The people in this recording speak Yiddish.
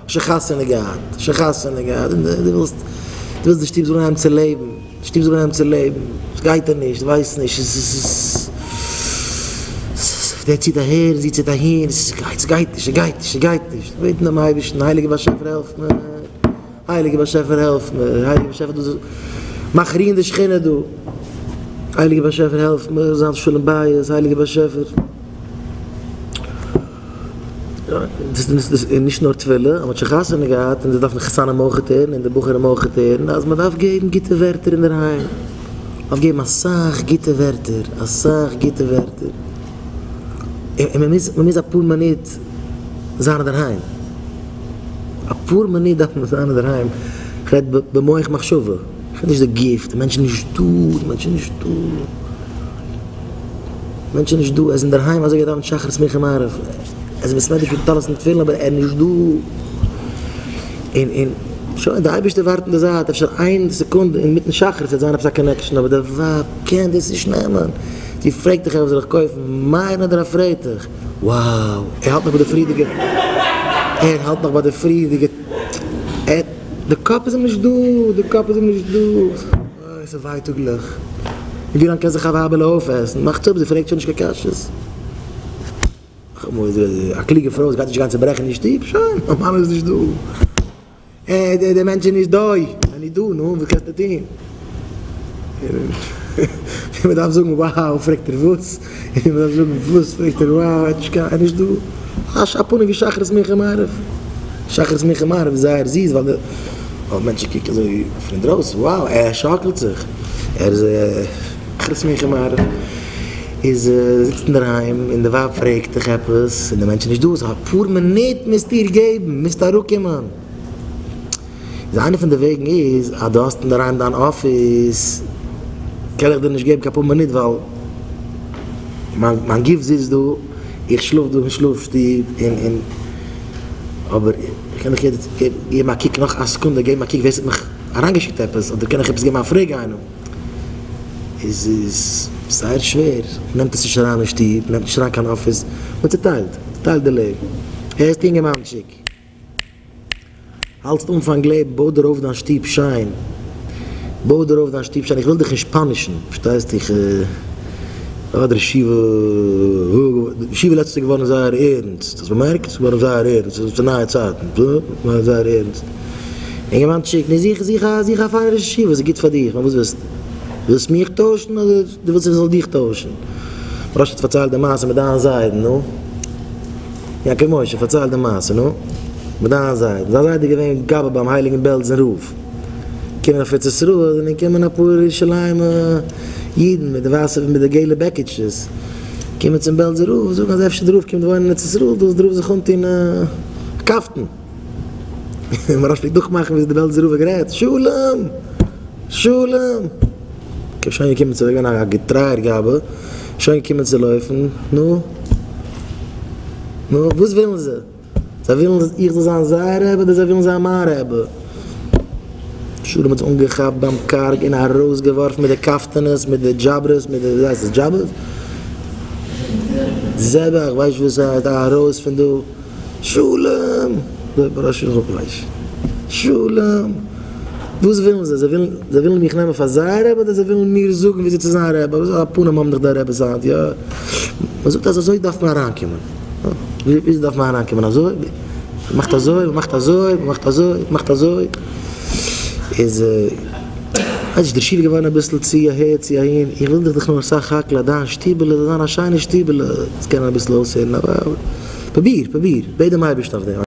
שוין חתונה געהאט, שוין חתונה געהאט, און דו ווילסט, דו ווילסט די שטוב זאל אנהייבן צו לעבן, די שטוב זאל אנהייבן צו לעבן, עס גייט דיר נישט, דו ווייסט נישט, עס איז, דער ציט אהער, זי ציט אהין, עס גייט, עס גייט נישט, עס גייט נישט, עס גייט נישט, בעטן דעם אייבערשטן, הייליגער באשעפער העלף מיר, הייליגער באשעפער העלף מיר, הייליגער באשעפער דו זאלסט מאך רוען די שכינה דא, הייליגער באשעפער העלף מיר זיין שלום בית, הייליגער באשעפער. דאס איז נישט נאר תפילה, אז מען האט שוין חתונה געהאט און דאס דארפן חתנים אויך הערן און די בחורים אויך הערן, אז מען דארף געבן גוטע ווערטער אינדערהיים, מען דארף געבן אסאך גוטע ווערטער, אסאך גוטע ווערטער, און מען מוז, מען מוז אפאר מינוט זיין אינדערהיים, אפאר מינוט דארף מען זיין אינדערהיים, איך רעד במח מחשבה, איך רעד נישט די גוף, די מענטש איז נישט דא, די מענטש איז נישט דא. מענטש איז נישט דא, ער איז אינדערהיים אזוי געדאווענט שחרית מנחה מעריב, ער איז אין בית מדרש מיט טלית און תפילין אבער ער איז נישט דא, און און שוין די אייבערשטער ווארט אין די זייט אפשר איין סעקונדע אינמיטן שחרית וועט זיין עפעס א connection אבער די ווייב קען דאס נישט נעמען, זי פרעגט דיך אויב זאל איך קויפן מייערן אדער אפרעיטעך, wow ער האלט נאך ביי די פריערדיגע, ער האלט נאך ביי די פריערדיגע, ער די קאפ איז אים נישט דא, די קאפ איז אים נישט דא. אוי ס'איז ווייטאגליך. און ווי לאנג קען זיך א ווייבעלע אויפעסן? מאכט אפ, זי פרעגט שוין נישט קיין קשיות. א קלוגע פרוי וואס גייט נישט גיין צוברעכן די שטוב, שוין, מיין מאן איז נישט דא. אה, דער מענטש איז נישט דא. ער איז נישט דא, נו, וואס קענסטו טון? ווען מ'דארף זאגן wow פרעגט ער וואס? און ווען מ'דארף זאגן וואס פרעגט ער wow, ער האט נישט קיין, ער איז נישט דא. א פנים ווי שחרית מנחה מעריב. שחרית מנחה מעריב איז זייער זיס ווייל די ווייל מענטשן קוקן אזוי פון אינדרויסן wow ער שאקלט זיך ער איז שחרית מנחה מעריב איז זיצט אינדערהיים און די ווייב פרעגט דיך עפעס און די מענטש איז נישט דא so אפאר מינוט מוזטו איר געבן מוזט אראפקומען. איז איינע פון די וועגן איז אז דו האסט אינדערהיים דיין אפיס, קען איך דיר נישט געבן קיין פאר מינוט ווייל מיין מיין גוף זיצט דא, איך שלאף דא אין שלאף שטוב, און און אבער איך קען דיך יעצט געבן א קוק נאך א סעקונדע געבן א קוק ווער ס'האט מיך אריינגעשיקט עפעס, אדער קען איך עפעס געבן א פרעג איינעם, איז איז זייער שווער, מ'נעמט עס נישט אריין אין שטוב, מ'נעמט נישט אריין קיין אפיס, מ'צוטיילט, צוטיילט די לעבן, הערסט אינגערמאנטשיק? האלטסט אנפאנג לעבן, בוי דיר אויף דיין שטוב שיין, בוי דיר אויף דיין שטוב שיין, איך וויל דיך נישט punish ן, פארשטייסט, איך אה דער ישיבה, ישיבה לעצטנס איז געווארן זייער ערנסט, האסט באמערקט? ס'איז געווארן זייער ערנסט, ס'איז פון נייע צייטן, געווארן זייער ערנסט, אינגערמאנטשיק, נו זוך זוך א זוך א פיינע ראש ישיבה וואס איז גוט פאר דיך, וואס ווילסטו? ווילסט מיך טוישן אדער דו ווילסט איך זאל דיך טוישן? מוהרא"ש האט פארציילט די מעשה מיט דיין זיידן, נו? יעקב משה, פארצייל די מעשה, נו? מיט דיין זיידן. זיין זיידע איז געווען גבאי ביים הייליגן בעלזער רב. קומען אויף ארץ ישראל זענען געקומען אפאר ירושלימ'ע אידן מיט די ווייסע מיט די געלע בעקיטשעס. קומען צום בעלזער רב זאגן אז אפשר די רב קומט וואוינען אין ארץ ישראל, דא זאל די רב זיך אנטון א קאפטן. און מוהרא"ש פלעגט נאכמאכן ווי די בעלזער רב האט גערעדט, שלום! שלום! שוין געקומען צו, געווען א געטרייער גבאי, שוין געקומען צו לויפן, נו? נו, וואס ווילן זיי? זיי ווילן איך זאל זיין זייער רבי אדער זיי ווילן זיין מיין רבי? שלום האט זיך אנגעכאפט ביים קארג און ארויסגעווארפן מיט די קאפטענעס, מיט די דזשאברעס, מיט די, ווי הייסט עס, דזשאבעס? זעבעך, ווייסט וואס ס'הייסט, ארויס פון דא! שלום! שלום! וואס ווילן זיי? זיי ווילן זיי ווילן מיך נעמען פאר זייער רבי אדער זיי ווילן מיר זאגן וויאזוי צו זיין רבי? אבער א פנים האבן דאך די רבי'ס היינט, יא? מען זאגט אז אזוי דארף מען אריינקומען. וויאזוי דארף מען אריינקומען? אזוי? מען מאכט אזוי, מען מאכט אזוי, מען מאכט אזוי, מען מאכט אזוי. איז ווייס נישט, דער שיעור איז געווארן אביסל צו אהער צו אהין. איך וויל דיך דאך נאר סך הכל אז דיין שטיבעלע זאל זיין א שיינע שטיבעלע. זאלסט קענען אביסל אויסהערן אבער. פרוביר, פרוביר, בעט דעם אייבערשטן אויף דעם.